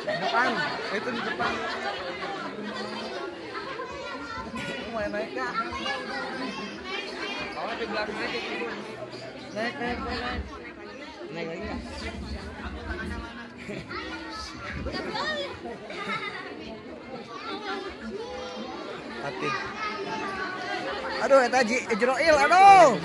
Depan, itu di depan. Mau naik kak? Oh, di belakang aja. Naik, naik, naik. Naik lagi nggak? Hati. Aduh, eta Ijroil, aduh.